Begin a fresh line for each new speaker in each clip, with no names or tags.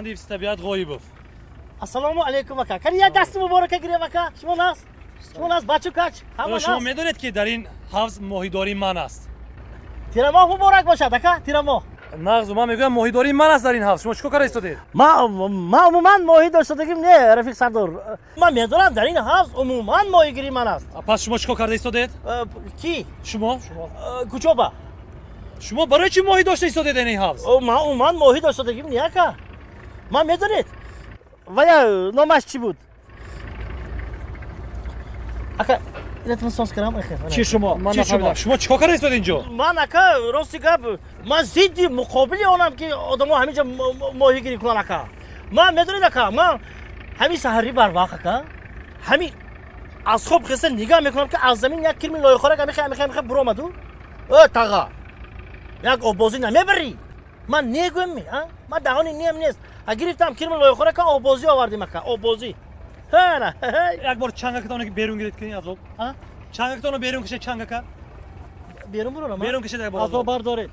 Корманди ҳифзи табиат Ғоибов.
Ассалому алайкум, ака. Кани як дасти муборака гирем, ака. Шумо нас? Шумо нас, бачу кач? Ҳама
Шумо
нас?
медонед, ки дар ин ҳавз моҳидории ман аст?
Тирамоҳ муборак бошад, ака, тирамоҳ.
Нағзу, ман мегӯям, моҳидории ман аст дар ин ҳавз. Шумо чӣ кор карда истодед?
Ман умуман моҳӣ доштадагим не, рафиқ сардор. Ман медонам, дар ин ҳавз умуман моҳигирии ман аст.
Пас шумо чӣ кор карда истодед?
Кӣ?
Шумо.
Куҷоба?
Шумо барои чӣ моҳӣ дошта истодед дар ин ҳавз?
Ман умуман моҳӣ доштадагим не, ака. Ман медонед, вая номаш чӣ буд, ака? Инатон соз кардам.
Чӣ шумо?
Ман
Чӣ шумо?
нафаҳмидам, шумо чӣ кор карда истодед инҷо?
Ман, ака, рости гап, ман зидди муқобили онам, ки одамо ҳаминҷа моҳигирӣ кунанд, ака. Ман медонед, ака, ман ҳамин саҳарӣ барвақт, ака, ҳамин аз хоб хеста нигаҳ мекунам, ки аз замин як кирми лойхорак амихе, амихе, амихе буромаду: «Э, таға, як оббозӣ намебарӣ?» Ман негӯем, ман даҳони нем нест. А гирифтам кирми лойхорака, оббозӣ овардем, ака, оббозӣ.
Як бор чангакатонро берун гиред, кунед аз об. Чангакатонро берун кашед, чангака.
Берун бурорам?
Берун кашед як бор.
Аз об бардоред.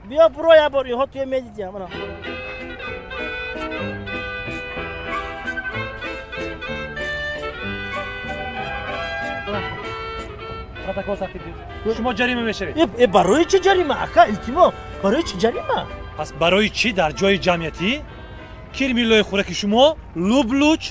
Биё, буро як бор, инҳо туя медидиям. Ана.
Протокол тартиб диҳед, шумо ҷарима мешавед.
Э, барои чӣ ҷарима, ака? Илтимос, барои чӣ ҷарима?
Пас барои чӣ дар ҷои ҷамъиятӣ кирми лойхӯраки шумо луб луч